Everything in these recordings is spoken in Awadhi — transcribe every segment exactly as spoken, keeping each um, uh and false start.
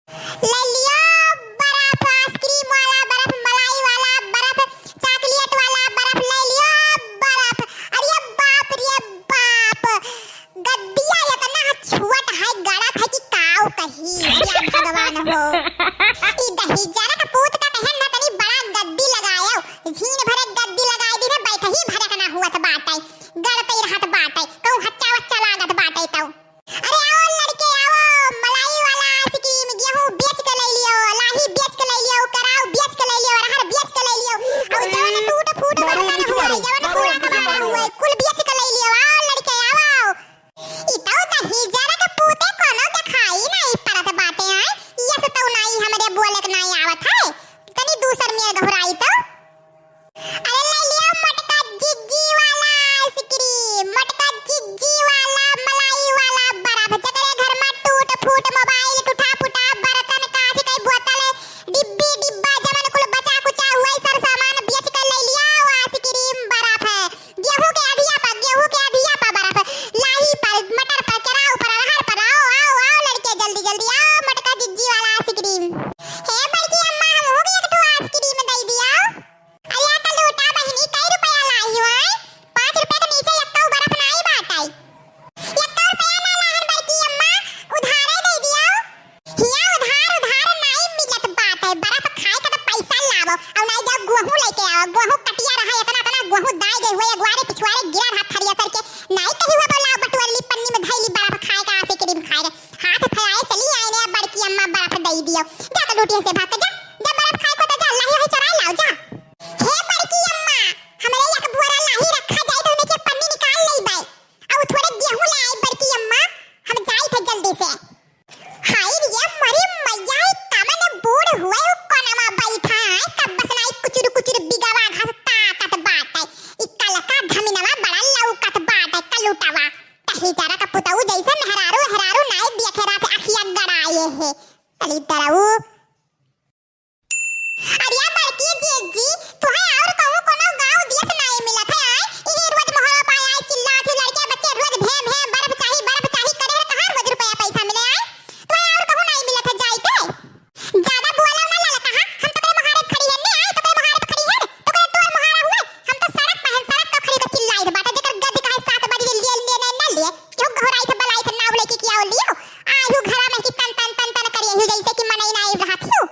ले लियो बर्फ, आइसक्रीम वाला बर्फ, मलाई वाला बर्फ, चॉकलेट वाला बर्फ, ले लियो बर्फ। अरे बाप रे बाप, गद्दिया एतना छोट है, गड़त है कि काऊ कही, या भगवान हो। ई दहिजरक पूत का कहेन ना तनी बड़ा गद्दी लगायो, झीन भरे गद्दी लगाई दी है, बैठही भरक ना हुअत बाटे, गड़तई रहत बाटे, कहूँ हच्चा वच्चा लागत बाटे तौ। अरे आओ लड़के आओ, मलाई वाला आइसक्रीम, गेहूं बेच के ले लियो, लाही बेच के ले लियो, कराऊ बेच के ले लियो, अरहर बेच के ले लियो, और जवन टूट फूट मारो बर्तन मुझे हुआ, मारो, जवन मारो कूड़ा मुझे कबाड़ा मारो। हुआ, कुल बेच के ले लियो। आओ लड़के आओ। ई तौ दहिजरक पूते कोनो देखाई नाई परत बाटे आय, यस तौ नाई हमरे बोले के नाई आवत है, तनी दूसर में गहुराई तौ। अरे ले लियो मोटका जिज्जी वाला आइसक्रीम, मोटका जिज्जी वाला मलाई वाला बर्फ, जेकरे घर में टूट फूट मोबाइल, टूटा फूटा बर्तन, कांच के बोतल, डिब्बी डिब्बा, जवन कुल बचा कुचा हुआ, ई सर सामान बेच के ले लियो आइसक्रीम बर्फ। गेहूं के अधिया पा, गेहूं के अधिया पा बर्फ, लाही पर, मटर पर, केराव पर, अरहर पर, आओ, आओ, आओ लड़के, जल्दी, जल्दी आओ, मोटका जिज्जी वाला आइसक्रीम। हे बड़की अम्मा, हमहू के एक ठो आइसक्रीम दे दिया। अरे कलूटा बहिनी, कई रुपया लाई हुआ? पाँच रुपया के नीचे एक्को बर्फ नाई बाटे। एक्को रुपया ना लाहन बड़की अम्मा, उधारे दे दियो। हिया उधार, उधार नाई मिलत बाटे, बर्फ खाए के तो पैसा लावो, और नाई जाओ गेहूं लेके आओ, गेहूं कटिया रहा, इतना, इतना गेहूं दाई गए हुए, अगुआरे पिछुआरे गिरा रहा थरिया सर के, नाई कही हुआ तो लाओ बटुअली पन्नी में धैली बर्फ खाए के, आइसक्रीम खाए के, हाथ फैलाए चली आए ने, बड़की अम्मा बर्फ दे दियो, जा तो लूटिए से भाग के जा, जा बर्फ खाए को तो जा, लाही रही चराई लाओ जा। हे बड़की अम्मा, हमरे एक बोरा लाही रखा जाए तो उन्हें के पन्नी निकाल लेबे, और थोड़े गेहूं ले आई बड़की अम्मा, हम जाई थे जल्दी से। हाय रे मरी मैया, ई कमन बूढ़ हुए उ कोनवा बैठा है, कब बस नाई कुचुर कुचुर बिगवा घास ताकत बाटे। ई कलका धमिनवा बड़ा लौकत बाटे, कलूटवा। दहिजरक पुतऊ जैसे मेहरारू, मेहरारू नाई देखे रहत अखिया गड़ाए है। कलूटरऊ। अरे बड़की जीजी, तुहे और कहूँ कोनो गाँव देश नाई मिलत है, आय? इहे रोज मोहरा पाए आय, चिल्लात ही लड़के बच्चे रोज भें भें, बर्फ चाही, बर्फ चाही करे है, कहाँ रोज रुपया पैसा मिले, आय? तुहे और कहूँ नाई मिलत है जाई के? ज्यादा बोला ना ललका, हाँ? हम तोकरे मोहारे खड़ी है, ने आय तोकरे मोहारे खड़ी है, तोकरे तोर मोहारा हुए, हम तो सड़क पे हैं, सड़क पे खड़ी के चिल्लाइत बाटे, जेकर गद्दी कहे सात बजे लिए, लिए, ने, ने लिए, क्यों घोराइत बलाइत नाव लेके किया हो लियो, आयु घरा में कि तन, तन, तन, तन करिए ही जैसे कि मनई नाई रहत हियो।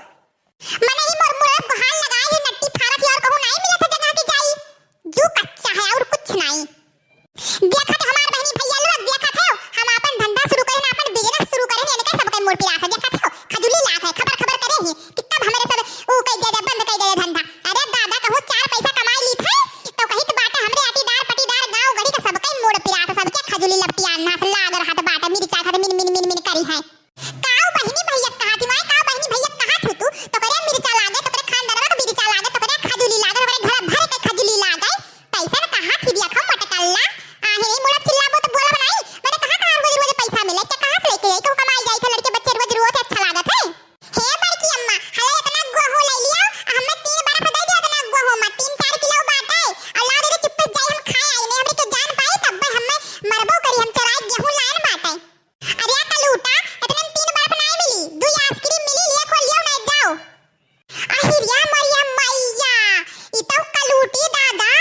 मनई मोर मुड़े गोहार लगाए ही नट्टी फारत ही और कहूँ नाई मिलत है जगह की जाई। जू कच्चा है और कुछ नाई। देखत हमार बहिनी भैया लोग, देखत हो, हम आपन धंधा शुरू करेन, आपन business शुरू करेन, इनके सबके मुड़ पिरात है, देखत हो, खजुली लात है, खबर खबर करे ही, कि तब हमरे सब ऊ कई दे दे, बंद कई दे दे धंधा। अरे दादा, कहूँ चार पैसा कमाई लीत है, तो कहित बाटे हमरे अटीदार पटीदार गाँव गढ़ी के सबके मुड़ पिरात है, सबके खजुली लपटियान नास लाग रहत बाटे, मिर्चा खात मिन मिन मिन मिन करी है। काऊ बहिनी भैया कहा थी, माय काऊ बहिनी भैया कहा थू तू, तोकरे मिर्चा लागे, तोकरे खानदानवा के मिर्चा लागे, तोकरे खजुली लागे, तोकरे घर भर के खजुली लागे। कैसन कहा थी देखो मटकल्ला, आहे मुड़ा चिल्लाबो तो बोलब नाई, मैंने कहा कहाँ रोज रोज पैसा मिले, क्या कहाँ से लेके आई, कहूँ कमाई जाई थे, लड़के बच्चे रोज रोज अच्छा लागत है। हे बड़की अम्मा, हले इतना गोहूँ ले लियो, हमें तीन बर्फ दे दिया, इतना गोहूँ में तीन चार किलो बाटे, और लाओ दे दे चुप्पे जाई, हम खाए आई नहीं, हमरे के जान पाई तब हमें मरबो करी, हम चोराई गेहूँ लायन बाटे। अरे कलूटा, इतने में तीन बर्फ नाई मिली, दुई आइसक्रीम मिली, लिए खोल लियो ना जाओ। अहिरिया मरिया मैया, ई तो कलूटी दादा,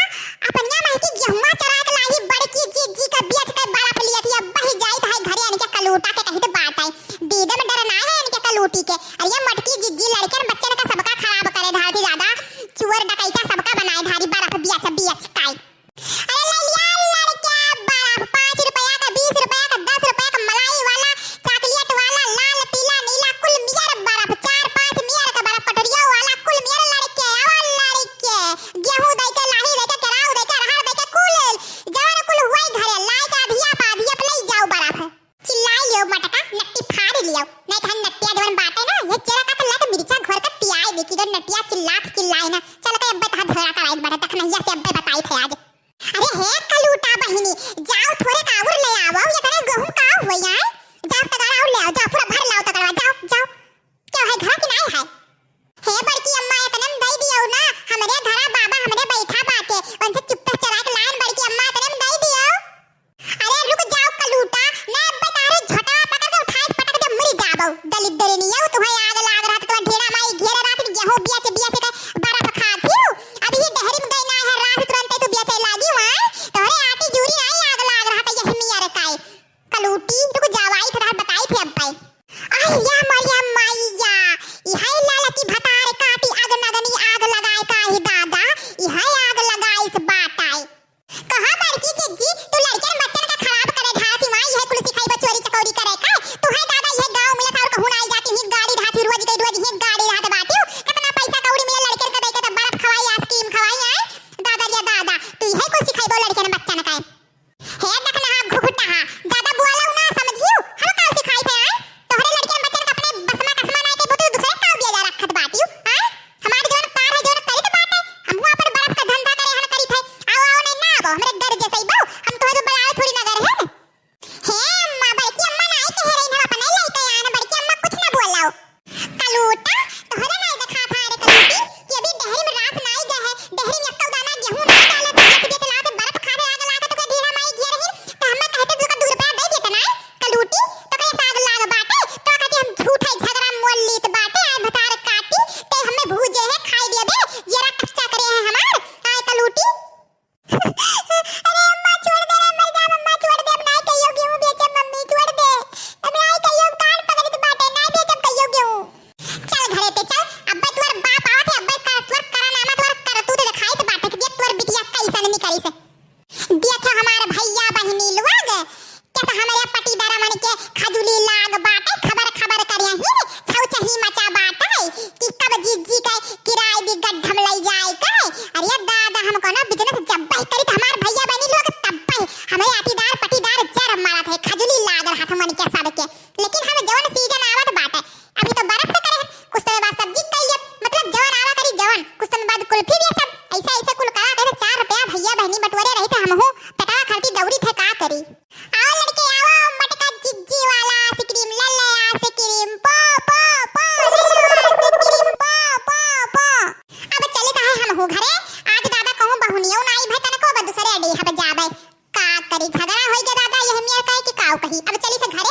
अपनिया माई की गेहुआ चोरा के लाई बड़की जीजी का बेच के बर्फ लिया थी, अब बही जाई तो है घरे आने के कलूटा के कही तो बात है। दीदे में डर ना है इनके कलूटी के। अरे ये मटकी जीजी लड़के बच्चन का सबका खराब करे धारती दादा, चोर डकैता सबका बनाए धारी बर्फ बेच बेच काई। अरे ले लिया लड़के बर्फ, पाँच रुपया का, बीस रुपया का, दस रुपया का, मलाई वाला, चॉकलेट वाला, लाल, पीला, नीला, कुल मियर बर्फ, चार पाँच मियर का बर्फ, कटोरिया वाला, कुल मियर लड़के, आवा लड़के, गेहूं दे के, लाही दे के, केराव दे के, अरहर दे के, कुल जवन कुल हुआ घरे, लाई के अधिया पा अधिया पे ले जाओ बर्फ। चिल्लाई लियो मटका, नट्टी फाड़ लियो, नहीं तो हम नट्टिया जवन बाटे ना, ये चेरा का तो लत मिर्चा घोर के पियाए दे कि जो नट्टिया चिल्लात चिल्लाए ना, चल के अब्बे तहा धोरा कराई बाटे, तखनैया से अब्बे बताई थे आज। अरे हे कलूटा बहिनी, जाओ थोरे कावर ले आओ, ये करे गेहूं का हुआ यार, जाओ तगाड़ा और ले आओ, जाओ पूरा भर लाओ तगाड़ा, जाओ, जाओ। क्या है घरा की नाई है? हे बड़की अम्मा, इतने में दे दियो ना, हमरे घरा बाबा हमरे बैठा बाटे, उनसे चुप्पे चोरा के लायन बड़की अम्मा, इतने में दे दियो। अरे रुक जाओ कलूटा, ना अब्बे तारे झोटा पकड़ के उठाए के पटक दे, मुरी जाबो, दलिद्दरिनिया, तुम्हें या मरिया मैया, इहै ललकी भतार काटी आग नगनी आग लगाए का ही दादा, इहै आग लगाइस बाटै। कहा बड़की जिज्जी, तू लड़कन बच्चन का खराब करे ढासी माँ, इहै कुल सिखाइबो चोरी चकौरी करे का? तू है दादा, इहै गाँव मिलत और कहूँ ना आई जाती, ही गाड़ी ढासी रोज के रोज ही गाड़ी ढात बाटिउ। कितना पैसा कौड़ी मिले लड़कन का दे के तो बर्फ खवाई, आइसक्रीम खवाई आए। दादा रे दादा, तू इहै कुल सिखाइबो लड़कन बच्चन का। हे दखनहा घुघुटहा, ज्यादा बोलउ ना समझिउ, हम का सिखाई थे आए? तोहरे लड़कियन बच्चन का अपने बसमा कसमा नाई के बुतु दूसरे का बिया जा रखत बाटिउ, आए? हमार जवन कार है, जवन करित बाटे, हमहू अपन बर्फ का धंधा करे हन करित है। आओ, आओ, नहीं ना आओ, हमरे घर जैसे ही बहू, हम तोहरे बुलावे थोड़ी ना गए हैं। हे अम्मा, बड़की अम्मा नाई कहे रही, हम अपने लइके आन, बड़की अम्मा कुछ ना बोलाओ। कलूटा, तोहरे नाई देखा था रे कलूटी, कि अभी डेहरी में रास नाई गए है, डेहरी में एक्को दाना गेहूं नाई डाला, तो बेच बेच ला के बर्फ खावे आग लागे, तो कोई ढीला माई गिर रही, तो हमें कहते तू का दू रुपया दे देते ना, कलूटी, तो कहीं साग लाग बाटे, तो कहते हम झूठा ही झगड़ा मोल लीत बाटे, आए भतार काटी, ते हमें भूजे है, खाई दिया बे, जरा कच्चा करे है हमार, आए कलूटी। अरे अम्मा, छोड़ दे रे, मर जाब अम्मा, छोड़ दे, अब नाई कहियो गेहूं बेचब मम्मी, छोड़ दे। अब नाई कहियो कान पकड़ित बाटे, नाई बेचब कहियो गेहूं। चल घरे ते चल, अब्बे तोर बाप आवत है, अब्बे कर, तोर करनामा, तोर करतूत देखाइत बाटे कि देख तोर बिटिया कैसन निकली से। देख हमार भैया बहिनी लोग, कैसे हमरे पटीदार मन के खजुली लाग बाटे, खबर खबर करिया ही, छौचही मचा बाटे, कि कब जिज्जी के किराए दी गड्ढम लई जाए के। अरे दादा, हम कोनो business जब्बे करी त हमार भैया बहिनी लोग तब्बे हमरे आटीदार पटीदार जर मारत है, खजुली लाग रहत मन के सबके। लेकिन हम जवन season आवत बाटे, अभी तो बर्फ के करे हैं, कुछ समय बाद सब्जी कइले, मतलब जवन आवा करी जवन, कुछ समय बाद कुल्फी बेचब, ऐसे ऐसे कुल करा करे, चार रुपया भैया बहिनी बटोरे रही थे, हमहू पेटवा खर्ची दौरी थे का करी। आओ लड़के आओ, मटका जिज्जी वाला आइसक्रीम ले ले, आइसक्रीम पो पो पो, ले ले आइसक्रीम पो पो पो। अब चली त है हमहू घरे, आज दादा कहूँ बहुनियो ना आई भई तनको, अब दूसरे अडे हब जाबे। का करी, झगड़ा होई गया दादा, यह मियाँ कहे कि काऊ कही। अब चली से घरे।